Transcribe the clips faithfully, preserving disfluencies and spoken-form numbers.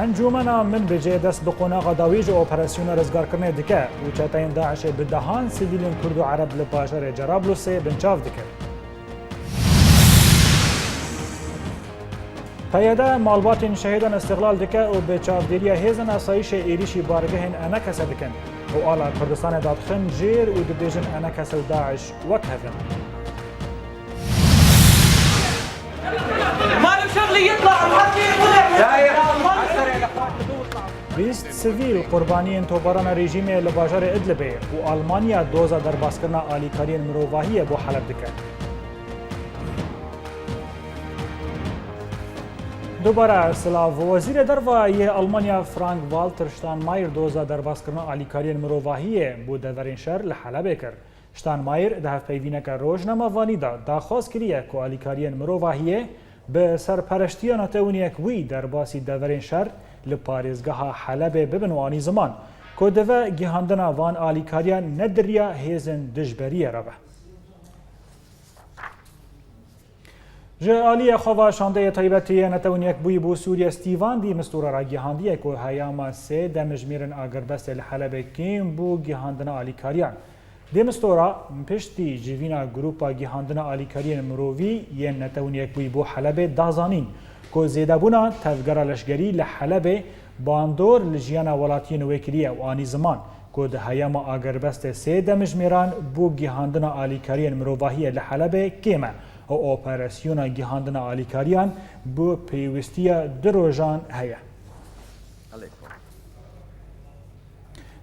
Encûmena Minbicê dest bi qonaxa dawî ji operasyona rizgarkirinê dike û çeteyên DAIŞê bi dehan sivîlên Kurd û Ereb li bajarê Cerablusê binçav dikin. P Y D malbatên şehîdan îstixlal dike û bi çavdêriya hêzên asayîşê êrîşî bargehên ENKS'ê dikin û ala Kurdistanê dadixin jêr û dibêjin ENKS û DAIŞ wek hev in. المال مشغلي يطلع، المال يطلع. Bîst sivîl qurbaniyên topbarana rejîmê li bajarê Idlibê û Almanya doza derbaskirina alîkariyên mirovahiyê bo Heleb dike. Dubare silav. Wezîrê Derva yê Almanya Frank-Walter Steinmeier doza derbaskirina alîkariyên mirovahiyê bo deverên şer li Helebê kir. Steinmeier di hevpeyvîneke rojnamevanî de daxwaz kiriye ku alîkariyên mirovahiyê bi serpereştiya Netewên Yekbûyî derbasî deverên şer li parêzgeha Helebê bibin û anî ziman ku divê gihandina van alîkariyan ne di riya hêzên dijberiyê re be. Ji aliyê xwe ve şandeyê taybetî yê Netewên Yekbûyî bo Sûriye Stîvan dî Mistura ragihandiye ku heyama sê demjimêrên agirbestê li Helebê kêm bû gihandina alîkariyan. Dê Mistora piştî civîna Grûpa Gihandina Alîkariyên Mirovî yên Netewên Yekbûyî bo Helebê da zanîn ku zêdebûna tevgera leşgerî li Helebê bandor li jiyana welatiyên wê kiriye û anî ziman ku di heyama agirbestê sê demjimêran bo gihandina alîkariyên mirovahiyê li Helebê kêm e û operasyona gihandina alîkariyan bi pêwîstiya du rojan heye.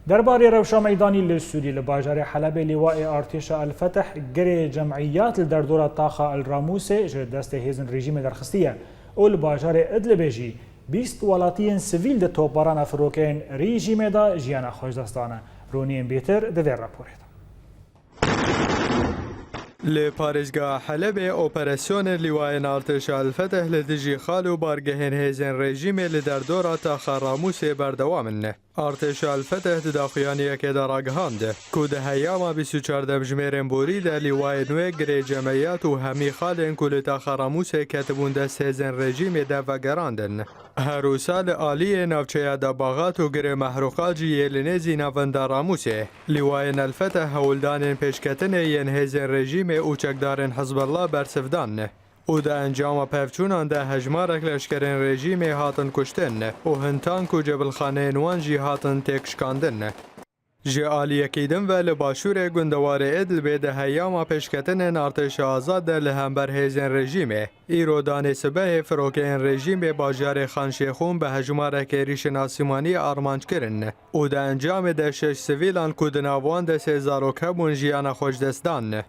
Derbarê rewşa meydanî li Sûrî li bajarê Helebê lîwayê artêşa El Feteh girê cemiyat li derdora taxa El Ramûsê ji destê hêzên rejîmê derxistiye û li bajarê Idlibê jî bîst welatiyên sivîl di topbarana firokeyên rejîmê de jiyana xwe ji dest dane. Roniyên bêtir di vê raporê de. Li parêzgeha Helebê operasyonên lîwayên artêşa El Feteh li dijî xal û bargehên hêzên rejîmê li derdora taxa Ramûsê berdewam in. Artêşa El Feteh di daxuyaniyekê de ragihand ku di heyama bîst û çar demjimêrên borî de lîwayên wê girê cemiyat û hemî xalên ku li taxa Ramûsê ketibûn dest hêzên rejîmê de vegerandin. Her wisa li aliyê navçeya Dabaxat û girê Mehrûqat jî yê li nêzî navenda Ramûsê, lîwayên El Feteh hewldanên pêşketinê yên hêzên rejîmê û çekdarên Hizbullah bersiv dan. Û di encama pevçûnan de hejmarek leşkerên rejîmê hatin kuştin û hin tank û cebilxaneyên wan jî hatin têkşikandin. Ji aliyekî din ve li başûrê gundewarê Idlibê di heyama pêşketinên artêşa azad de li hember hêzên rejîmê, îro danê sibehê firokeyên rejîmê bajarê Xan Şêxûn bi hejmarek êrîşên asîmanî armanc kirin û di encamê de şeş sivîlan ku di nav wan de sê zarok hebûn jiyana xwe ji dest dan.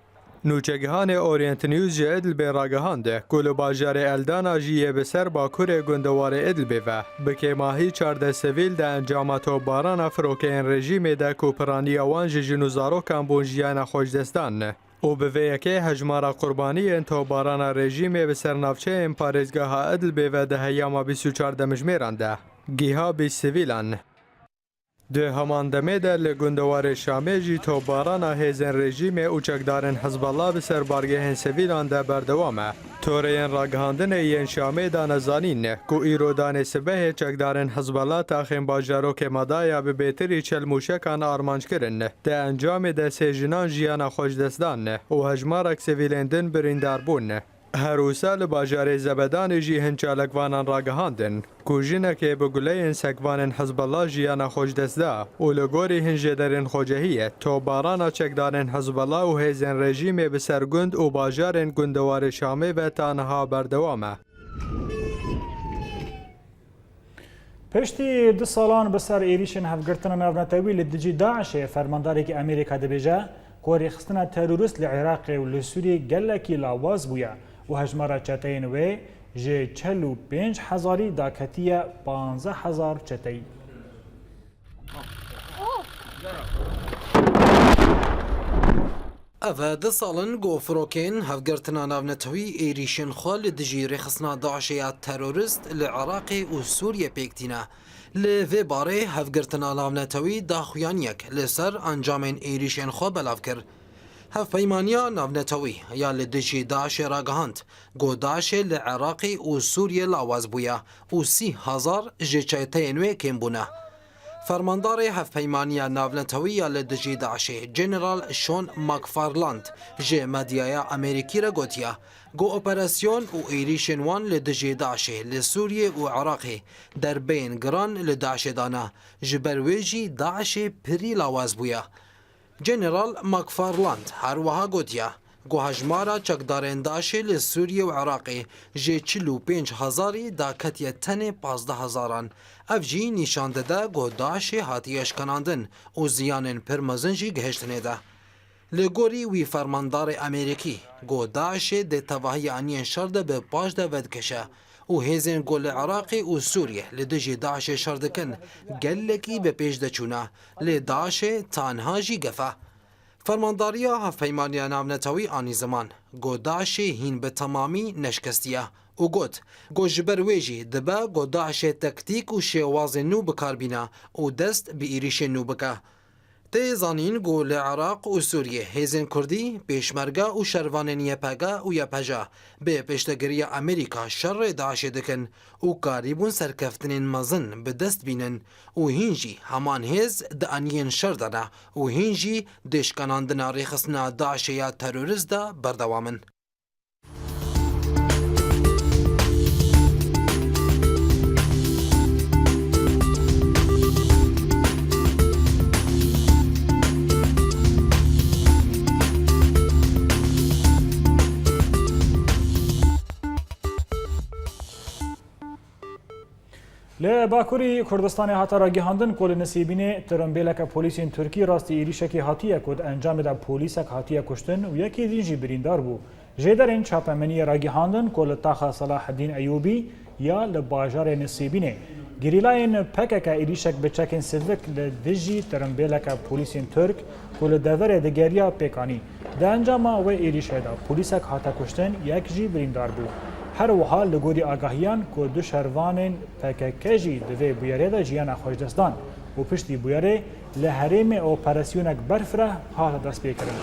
Nûçegihanê Orient News ji Idlibê ragihand ku li bajarê Eldana jî yê bi ser bakurê gundewarê Idlibê ve bi kêmahî çardeh sivîl di encama topbarana firokeyên rejîmê de ku piraniya wan ji jin û zarokan bûn jiyana xwe ji dest dan û bi vê yekê hejmara qurbaniyên topbarana rejîmê bi ser navçeyên parêzgeha Idlibê ve di heyama bîst û çar demjimêran de giha bîst sivîlan. Di heman demê de li gundewarê Şamê jî topbarana hêzên rejîmê û çekdarên Hizbullah bi ser bargehên sivîlan de berdewam e. Toreyên ragihandinê yên Şamê dane zanîn ku îro danê sibehê çekdarên Hizbullah taxên bajarokê Madaya bi bêtirî çel mûşekan armanc kirin. Di encamê de sê jinan jiyana xwe ji dest dan û hejmarek sivîlên din birîndar bûn. Her wisa li bajarê Zebedanê jî hin çalakvanan ragihandin ku jinekê bi guleyên sekvanên Hizbullah jiyana xwe ji dest da û li gorî hin jêderên xwecehiyê topbarana çekdarên Hizbullah û hêzên rejîmê bi ser gund û bajarên gundewarê Şamê ve ta niha berdewam e. Piştî du salan bi ser êrîşên hevgirtina navnetewî li dijî DAIŞê, fermandarekî Amerîka dibêje ku rêxistina terorîst li Iraqê û li Sûriyê gelekî lawaz bûye û hejmara çeteyên wê ji çil û pênc hezarî daketiye panzdeh hezar çeteyî. Ev e du sal in ku firokeyên hevgirtina navnetewî êrîşên xwe li dijî rêxistina DAIŞê ya terorîst li Iraqê û Sûriyê pêk tîne. Li vê barê hevgirtina navnetewî daxuyaniyek li ser encamên êrîşên xwe belav kir. Hevpeymaniya Navnetewî ya li dijî DAIŞê ragihand ku DAIŞê li Iraqê û Sûriyê lawaz bûye û sî hezar ji çeteyên wê kêm bûne. Fermandarê Hevpeymaniya Navnetewî ya li dijî DAIŞê General Sean McFarland ji medyaya Amerîkî re gotiye ku operasyon û êrîşên wan li dijî DAIŞê li Sûriyê û Iraqê derbeyên giran li DAIŞê dane, ji ber wê jî DAIŞê pirî lawaz bûye. General McFarland her wiha gotiye ku hejmara çekdarên DAIŞê li Sûriyê û Iraqê ji çil û pênc hezarî daketiye tenê pazdeh hezaran. Ev jî nîşan dide ku DAIŞê hatiye şkenandin û ziyanên pir mezin jî gihiştinê de. Li gorî wî fermandarê Amerîkî, ku DAIŞê di tevahiya aniyên şer de bi paş de vedikişe û hêzên ku li Iraqê û Sûriyê li dijî DAIŞê şer dikin, gelekî bi pêş de çûne, lê DAIŞê tanha jî gef e. Fermandariya Hevpeymaniya Navnetewî anî ziman, ku DAIŞê hîn bi temamî neşkestiye û got, ku ji ber wê jî dibe ku DAIŞê tektîk û şêwazên nû bi kar bîne û dest bi êrîşên nû bike. Tê zanîn ku li Iraq û Sûriyê hêzên Kurdî, Pêşmerge û şervanên Y P G û Y P J bi pêştegiriya Amerîka şerê DAIŞê dikin û karîbûn serkeftinên mezin bi dest bînin û hîn jî heman hêz di aniyên şer de ne û hîn jî di şkenandina rêxistina DAIŞê ya terorîst de berdewam in. Li Bakurî Kurdistanê hate ragihandin ku li Nisêbînê tirimbêleke polîsên Tirkî rastî êrîşekê hatiye ku di encamê de polîsek hatiye kuştin û yekê din jî birîndar bû. Jêderên çapemeniyê ragihandin ku li taxa Selaheddîn Eyûbî ya li bajarê Nisêbînê gerîlayên P K K êrîşek bi çekên sivik li dijî tirimbêleke polîsên Tirk ku li deverê digeriya pêk anî. Di encama wê êrîşê de polîsek hate kuştin, yek jî birîndar bû. Her wiha li gorî agahiyan ku du şervanên P K K jî di vê bûyerê de jiyana xwe ji dest dan û piştî bûyerê li herêmê operasyonek berfireh hate destpêkirin.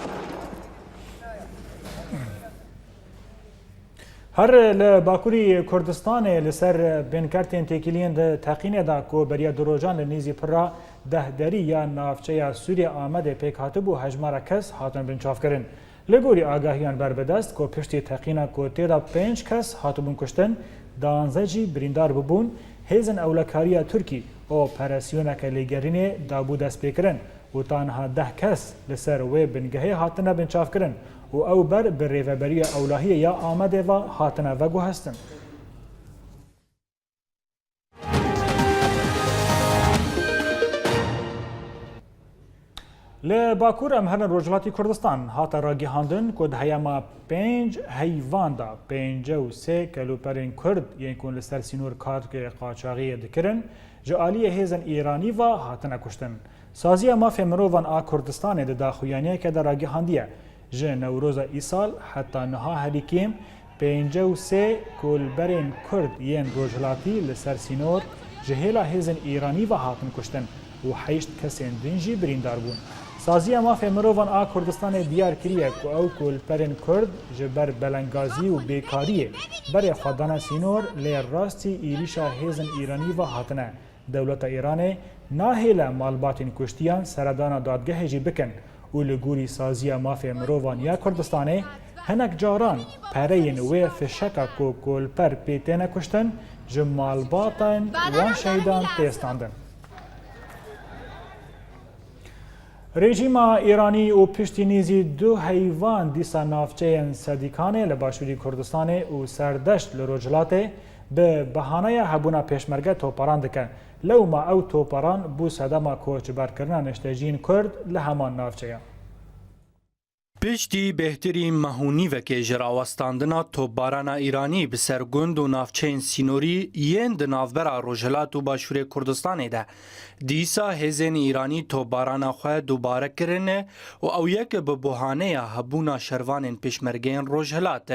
Her li Bakurî Kurdistanê li ser binkertên têkiliyên di teqînê de ku beriya du rojan li nêzî pira deh derî ya navçeya Sûriyê Amedê pêk hatibû, hejmara kes hatin binçavkirin. Li gorî agahiyan berbidest ku piştî teqîna ku tê de pênc kes hatibûn kuştin, danzdeh jî birîndar bibûn, hêzên ewlekariya Tirkî operasyoneke lêgerînê dabû destpêkirin û ta niha deh kes li ser wê bingehê hatine binçavkirin û ew ber bi Rêveberiya Ewlahiyê ya Amedê ve hatine veguhestin. Li Bakur, em herin Rojhilatî Kurdistan, hate ragihandin ku di heyama pênc heyvan de pêncî û sê kelûperên Kurd yên ku li ser sînor karê qaçaxiyê dikirin, ji aliyê hêzên Îranî ve hatine kuştin. Saziya Mafê Mirovan a Kurdistanê di daxuyaniyeke de ragihandiye, ji Newroza îsal heta niha herî kêm pêncî û sê kolberên Kurd yên Rojhilatî li ser sînor ji hêla hêzên Îranî ve hatin kuştin û heşt kesên din jî birîndar bûn. Saziya Mafê Mirovan a Kurdistanê diyar kiriye ku ew kolperên Kurd ji ber belengazî û bêkariyê berê xwe dane sînor, lê rastî êrîşa hêzên Îranî ve hatine. Dewleta Îranê nahêle malbatên kuştiyan seredana dadgehê jî bikin û li gorî Saziya Mafê Mirovan ya Kurdistanê hinek caran pereyên wê fişeka ku kolper pê têne kuştin ji malbatên wan şehîdan tê standin. Rejîma Îranî û piştî nîzî du heyvan dîsa navçeyên Sedîkanê li başûrî Kurdistanê û Serdeşt li rojhilatê bi bahaneya hebûna pêşmerge toparan dike. Lewma ew toparan bû sedema koçberkirina neşteciyên Kurd li heman navçeya. Piştî bêhtirî meh û nîvekê ji rawestandina topbarana Îranî bi ser gund û navçeyên sînorî yên di navbera Rojhilat û Başûrê Kurdistanê de, dîsa hêzên Îranî topbarana xwe dubare kirine û ew yek bi buhaneya hebûna şervanên pêşmergeyên Rojhilat.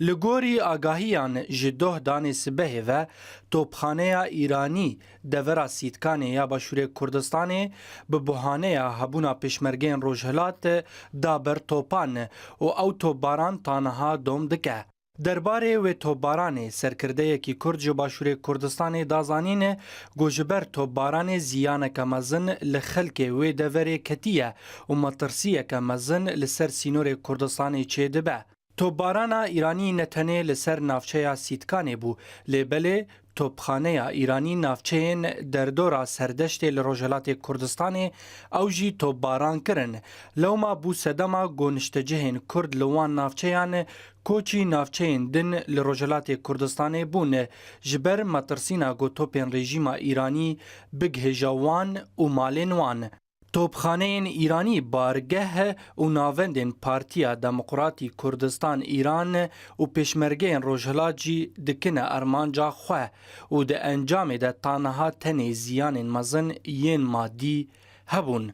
Li gorî agahiyan ji doh danê sibehê ve, topxaneya Îranî devera Sîtkanê ya Başûrê Kurdistanê bi buhaneya hebûna pêşmergeyên Rojhilat da ber topan û ew topbaran ta niha dom dike. Derbarê wê topbaranê serkirdeyekî Kurd ji Başûrê Kurdistanê da zanîn ku ji ber topbaranê ziyaneke mezin li xelkê wê deverê ketiye û metirsiyeke mezin li ser sînorê Kurdistanê çêdibe. Topbarana Îranî ne tenê li ser navçeya Sîtkanê bû, lê belê topxaneya Îranî navçeyên derdora Serdeştê li Rojhilatê Kurdistanê ew jî topbaran kirin. Lewma bû sedema ku niştecihên Kurd li wan navçeyan koçî navçeyên din li Rojhilatê Kurdistanê bûn, ji ber metirsîna ku topên rejîma Îranî bigihêja wan û malên wan. Topxaneyên Îranî bargeh û navendên Partiya Demokratî Kurdistan Îran û pêşmergeyên Rojhilat jî dikine armanca xwe û di encamê de ta niha tenê ziyanên mezin yên madî hebûn.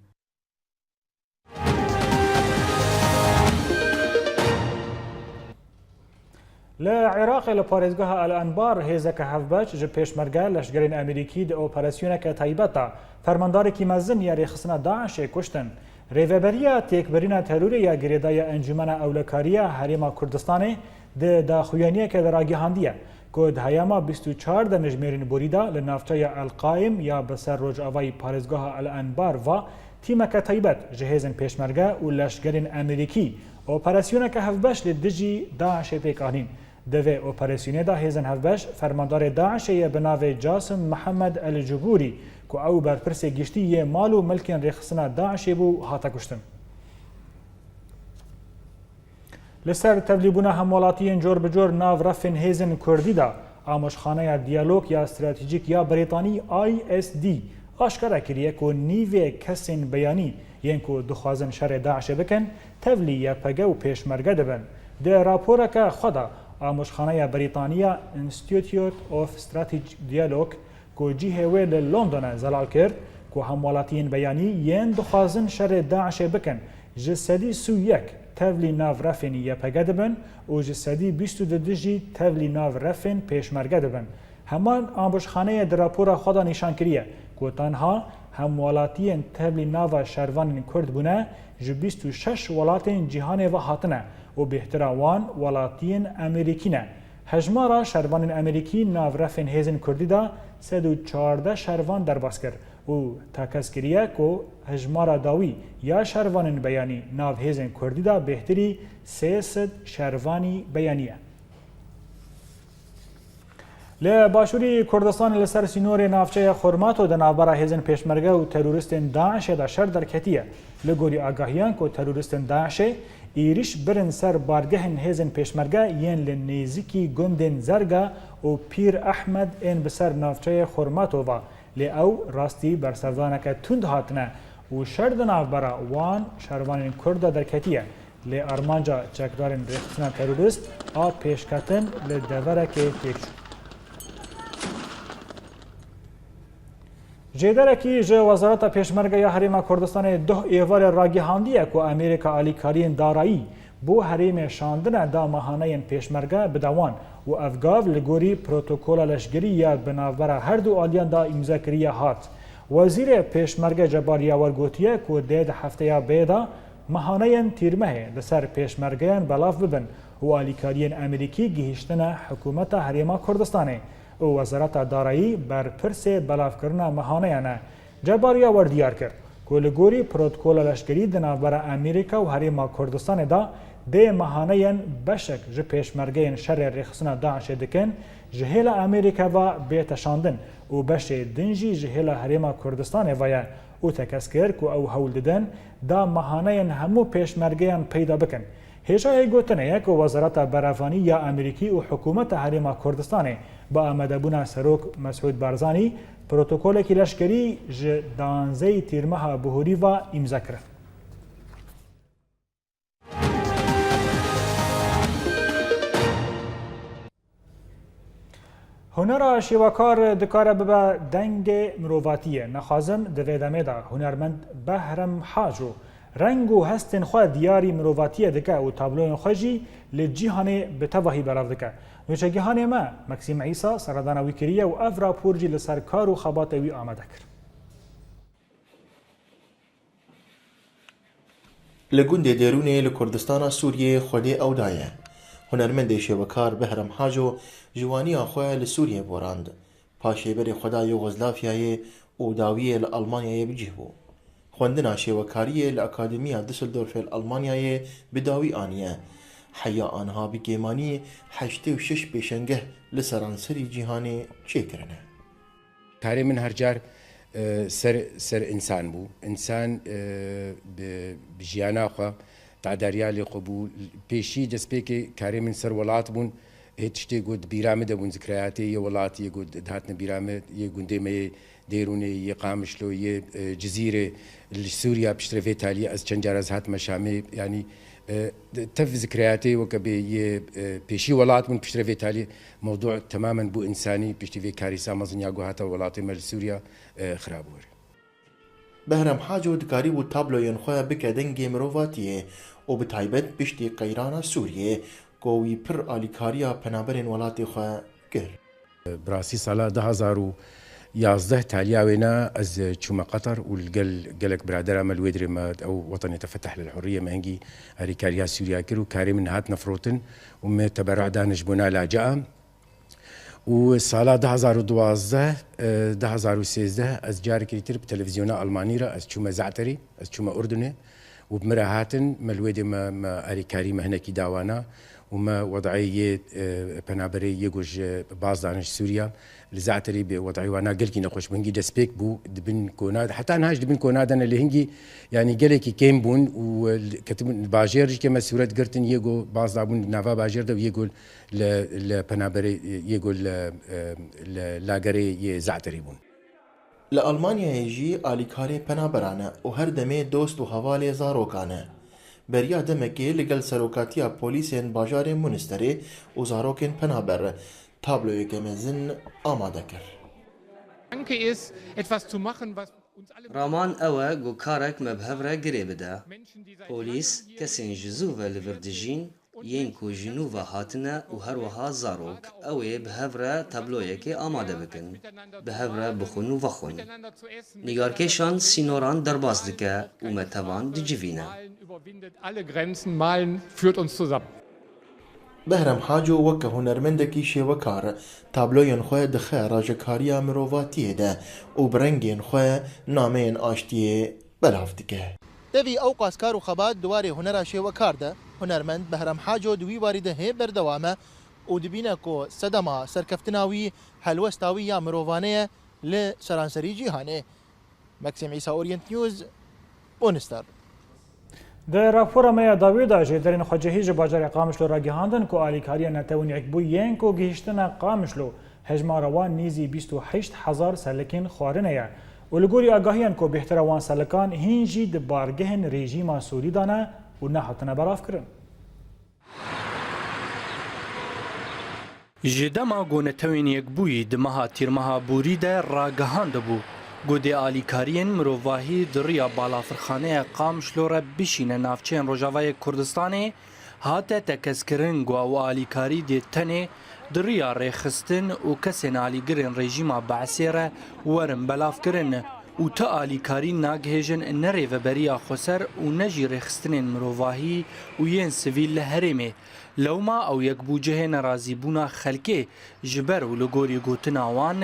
Li Iraqê li parêzgeha El Enbar hêzeke hevbeş ji pêşmerge leşgerên Amerîkî di operasyoneke taybet de fermandarekî mezin ya rêxistina DAIŞê kuştin. Rêveberiya Têkbirîna Terorê ya girêdaya Encûmena Ewlekariya Herêma Kurdistanê di daxuyaniyeke de ragihandiye ku di heyama bîst û çar demjimêrên borî de li navçeya El Qaim ya bi ser rojavayî parêzgeha El Enbar va tîmeke taybet ji hêzên pêşmerge û leşgerên Amerîkî operasyoneke hevbeş li dijî DAIŞê pêk anîn. Di vê operasyonê de hêzên hevbeş fermandarê DAIŞê yê bi navê Casim Mihemed El Cubûrî ku ew berpirsê giştî yê mal û milkên rêxistina DAIŞê bû hate kuştin. Li ser tevlîbûna hemwelatiyên cor bi cor nav refên hêzên Kurdî de, Amoşxaneya Diyalog ya Stratejîk ya Brîtanî, I S D, aşkere kiriye ku nîvê kesên beyanî yên ku dixwazin şerê DAIŞê bikin, tevlî Y P G û Pêşmerge dibin. Di raporeke xwe de, Amoşxaneya Brîtanî ya Institute of Strategic Dialogue, ku cihê wê li London e, zelal kir ku hemwelatiyên beyanî yên dixwazin şerê DAIŞê bikin, ji sedî sî û yek tevlî nav refên Y P G dibin û ji sedî bîst û du jî tevlî nav refên Pêşmerge dibin. Heman Amoşxaneyê di rapora xwe de nîşan kiriye ku tenha hemwelatiyên tevlî nava şervanên Kurd bûne, ji bîst û şeş welatên cîhanê ve hatine û bêhtira wan welatiyên Amerîkî ne. Hejmara şervanên Amerîkî nav refên hêzên Kurdî de sed û çardeh şervan derbas kir û tekez kiriye ku hejmara dawî ya şervanên beyanî nav hêzên Kurdî de bêhtirî sê sed şervanî beyanî ye. Li Başûrî Kurdistanê li ser sînorê navçeya Xurmato di navbera hêzên Pêşmerge û terorîstên DAIŞê de şer derketiye. Li gorî agahiyan ku terorîstên DAIŞê êrîş birin ser bargehên hêzên Pêşmerge yên li nêzîkî gundên Zerga û Pîr Ehmed ên bi ser navçeyê Xurmato ve, lê ew rastî bersevdaneke tund hatine û şer di navbera wan şervanên Kurd de derketiye. Lê armanca çekdarên rêxistina terorîst a pêşketin li deverekê têk çû. Jêderekî ji Wezareta Pêşmerge ya Herêma Kurdistanê doh êvarê ragihandiye ku Amerîka alîkariyên darayî bo herêmê şandine da mehaneyên Pêşmerge bide wan û ev gav li gorî protokola leşgerî ya bi navbera her du aliyan da îmzekiriye hat. Wezîrê Pêşmerge Cebar Yawer gotiye ku dê di hefteya bê de mehaneyên tîrmehê li ser pêşmergeyan belav bibin û alîkariyên Amerîkî gihîştine hikûmeta Herêma Kurdistanê û Wezareta Darayî berpirsê belavkirina mehaneyan e. Cebar Yawer diyar kir ku li gorî protokola leşkerî di navbera Amerîka û Herêma Kurdistanê de dê mehaneyên beşek ji pêşmergeyên şerê rêxistina DAIŞê dikin, ji hêla Amerîka ve bête şandin û beşê din jî ji hêla Herêma Kurdistanê ve ye û tekez kir ku ew hewl didin da mehaneyên hemû pêşmergeyan peyda bikin. Hêjayê gotinê ye ku Wezareta Berevanî ya Amerîkî û hikûmeta Herêma Kurdistanê bi amadebûna Serok Mesûd Barzanî protokolekî leşkerî ji danzeyî Tîrmeha Bihûrî ve îmze kirin. Hunera şêwekar dikare bibe dengê mirovatiyê. Nexwazim di vê demê de hunermend Behrem Haco Reng û hestên xwe diyarî mirovatiyê dike û tabloyên xwe jî li cîhanê bi tevahî belav dike. Nûçegihanê me, Meksîm Îsa, seredana wî kiriye û ev rapor jî li ser kar û xebatê wî amade kir. Li gundê Dêrûnê li Kurdistana Sûriyê Xwedê ew daye. Hunermendê şêwekar Behrem Haco ji waniya xwe li Sûriyê borand. Paşê berê xwe da Yûgoslaviyayê û dawiyê li Almanyayê bi cih bû. Xwendina şêwekariyê li Akademiya Düsseldorfê li Almanyayê bi dawî aniye. Heya aniha bi kêmanî heştê û şeş pêşengeh li seranserî cîhanê çêkirine. Karê min her car, e, ser, ser însan bû. Însan, e, bi, bi jiyana xwe, tadariya li xwe bû. Pêşî destpêkê karê min ser welat bûn. Hê tiştê ku di bîra min de bûn, zikrayatê yê welatê yê ku dihatine bîra min, yê gundê me yê Dêrûnê, yê Qamişlo, yê, e, Cizîrê, li Sûriya piştre vê taliyê ez çend cara ez hatime Şamê, yanî, e, tev zikrayatê weke bê yê, e, pêşî welat bûn, piştre vê taliyê mewdû temamen bû însanî, piştî vê karîsa mezin ya ku hate welatê me li Sûriya, e, xirab were. Behrem Haco dikarîbû tabloyên xwe bike dengê mirovatiyê û bi taybet piştî qeyrana Sûriyê ku wî pir alîkariya penaberên welatê xwe kir. Bi rastî sala du hazar û yazdeh taliya wêna ez çûme Qeter û li gel gelek biradera me li wê dirê me ew wetenê te feteh lil hurriye me hingî alîkariya Sûriya kir û karê min hatine firotin û me teberru dane ji bona lacaa. Û sala du hazar û duwazdeh, e, du hazar û sêzdeh ez carekî tr bi televîzyona Almanî re ez çûme Ze'terî, ez çûme Urdunê û bi min re hatin, me li wê dê me, me alîkarî me hinekî dawana û me wed'ê yê, e, penaberê yê ku ji baz dane ji Sûriya li Ze'terî bi wed'ê wana gelkî nexweş bû. Hingî destpêk bû, di bin kona, heta niha jî di bin kona de ne, lê hingî, yanî gelekî kêm bûn û, e, ketibûn bajêr jî ke me sûret girtin, yê ku baz dabûn di nava bajêr de û yê ku li, li penaberê yê ku li, e, li lagerê yê Ze'terî bûn. Li Almanyayê jî alîkarê penaberan e û her demê dost û hevalê zarokan e. Beriya demekê li gel serokatiya polîsên bajarê Munisterê û zarokên penaber tabloyeke mezin amade kir. Gedanke ist, etwas zu machen, was uns alle Raman ew e ku karek me bi hev re girê bide. Polîs, kesên ji zû ve li vir dijîn, yên ku ji nû ve hatine û her wiha zarok, ew ê bi hev re tabloyekê amade bikin, bi hev re bixwin û vexwin. Nîgarkêşan sînoran derbas dike û me tevan dicivîne. Malen überwindet alle Grenzen, Malen führt uns zusammen. Behrem Haco weke hunermendekî şêwekar tabloyên xwe dixe rajekariya mirovatiyê de û bi rengên xwe nameyên aştiyê belav dike. Tevî ew qas kar û xebat di warê hunera şêwekar de, hunermend Behrem Haco di wî warî de hê berdewam e û dibîne ku sedema serkeftina wî helwesta wî ya mirovane ye li seranserî cîhanê. Maxim Îsa, Orient News, Munister. Di rapora me ya dawî de jêderên xwecihî ji bajarê Qamişlo ragihandin ku alîkariya Netewên Yekbûyî yên ku gihiştine Qamişlo, hejmara wan nêzî bîst û heşt hezar selikên xwarine ye û li gorî agahiyên ku bêhtira wan selikan hîn jî di bargehên rejîma Sûrî de ne û nehatine belavkirin. Ji dema ku Netewên Yekbûyî di meha Tîrmeha Borî de ragihandibû ku dê alîkariyên mirovahî di riya balafirxaneya Qamişlo re bişîne navçeyên Rojavayê Kurdistanê, hate tekez kirin ku ew alîkarî dê tenê di riya rêxistin û kesên alîgirên rejîma Be'sê re werin belavkirin û ti alîkarî nagihêjin ne Rêveberiya Xweser û ne jî rêxistinên mirovahî û yên sivîl li herêmê. Lewma ew yek bû cihê nerazîbûna xelkê, ji ber û li gorî gotina wan,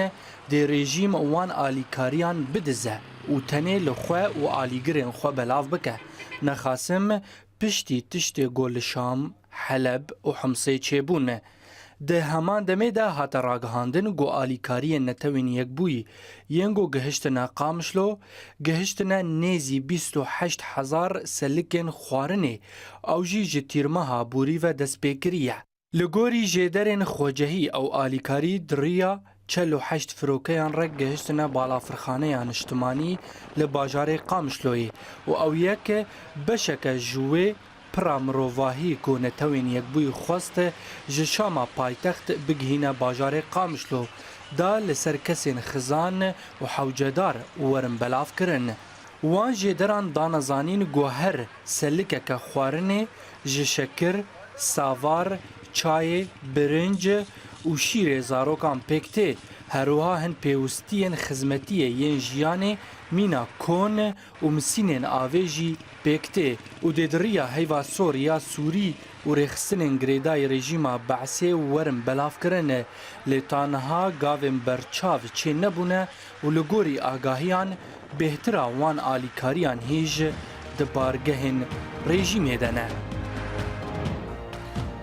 dê rejîm wan alîkariyan bidize û tenê li xwe û alîgirên xwe belav bike. Nexasim piştî tiştê ku li Şam, Heleb û Himsê çêbûn. Di heman demê de hate ragihandin ku alîkariyên Netewên Yekbûyî yên ku gihiştine Qamişlo, gihiştine nêzî bîst û heşt hezar selikên xwarinê, ew jî ji Tîrmeha Borî ve dest pê kiriye. Li gorî jêderên xwecihî ew alîkarî di riya çel û heşt firokeyan re gihiştine Balafirxaneya Niştimanî li bajarê Qamişloyê û ew yek beşeke ji wê pira mirovahî ku Netewên Yekbûyî xwest ji Şama paytext bigihîne bajarê Qamişlo, da li ser kesên xizan û hewcedar werin belavkirin. Wan jêderan dane zanîn ku her selikeke xwarinê ji şekir, savar, çayê, birinc û şîrê zarokan pêk tê. Her wiha hin pêwistiyên xizmetiyê yên jiyanê, mîna kon û misînên avê jî pêk tê û dê di riya heyva sor ya sûrî û rêxistinên girêdayî rejîma Be'sê werin belavkirin. Lê ta niha gavên berçav çênebûne û li gorî agahiyan bêhtira wan alîkariyan hêj di bargehên rejîmê de ne.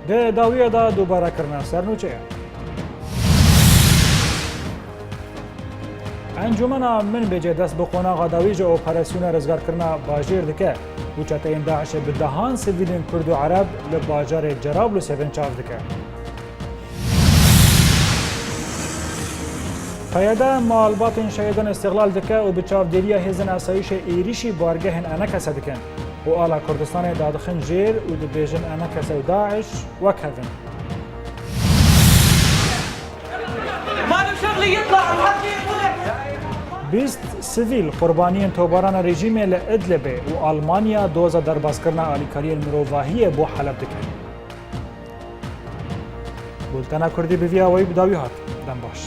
Di dawiya de dubare kirina sernûçeyan. Encûmena Minbicê dest bi qonaxa dawî ji operasyona rizgarkirina bajêr dike û çeteyên DAIŞê bi dehan sivîlên Kurd û Ereb li bajarê Cerablusê binçav dike. PYD malbatên şehîdan îstiqlal dike û bi çavdêriya hêzên asayîşê êrîşî bargehên ENKS'ê dikin û ala Kurdistanê dadixin jêr û dibêjin ENKS û DAIŞ wek hev in. Bîst sivîl qurbaniyên tobarana rejîmê li Idlibê û Almanya doza derbaskirina alîkariyên mirovahiyê bo Heleb dike. Bultena Kurdî bi vî awayî bi dawî hat. Dem baş.